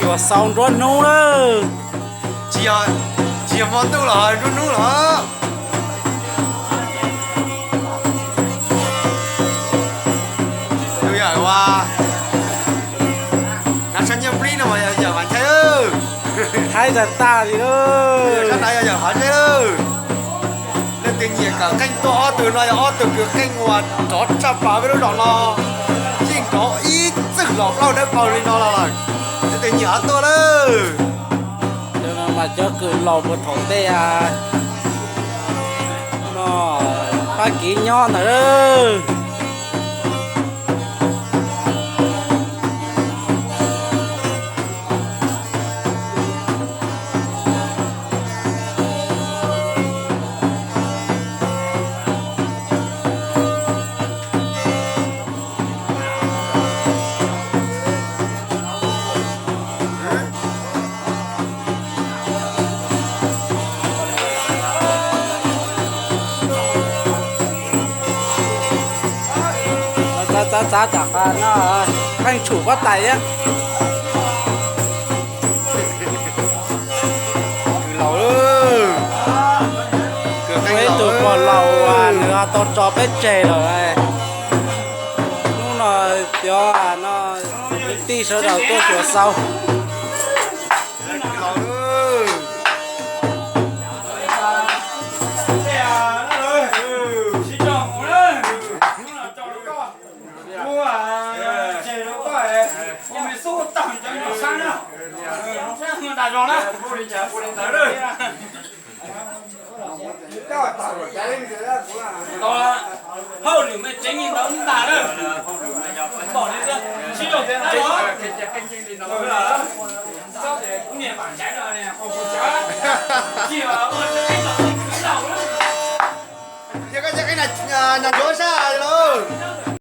Xyuas xaus nruab hnub lawm. Tsis yog, tsis yog hmo ntuj los nruab hnub los. Yog ua, na, sab nyiaj nplib no mas yog yawm Vam Nchai lawm. Haib tag tag li lawm. Sab na yog yawm Vam Nchai lawm. Leej twg nyiam kawm qeej tuaj, ob tug no yog ob tug kws qeej uas rov tshaj plaws peb lub zos no, yeej rov ib txwm los plaub dawb paug li no los lawm. Leej twg nyiam ho tuaj lawm. Cov no mas cov kws laus puag thaum ntej no pab kiv nyob ntawd. Txav txav txav tam qab no, qeej tshum huab tais thiab. Kws laus, ib tug pog laus nws tau tso peb tseg lawm. Hnub no cov no kwv tij sawv daws tuaj xyuas xaus. Hauj lwm mas tseem li ntawd ntag lawm. Pom li sib raug tias ntag. Kuv niam pam ntsaiv no, tsis ua tsis qeeb los khwv laus. Yog koj tsis qeeb na, ncuav sab lawm.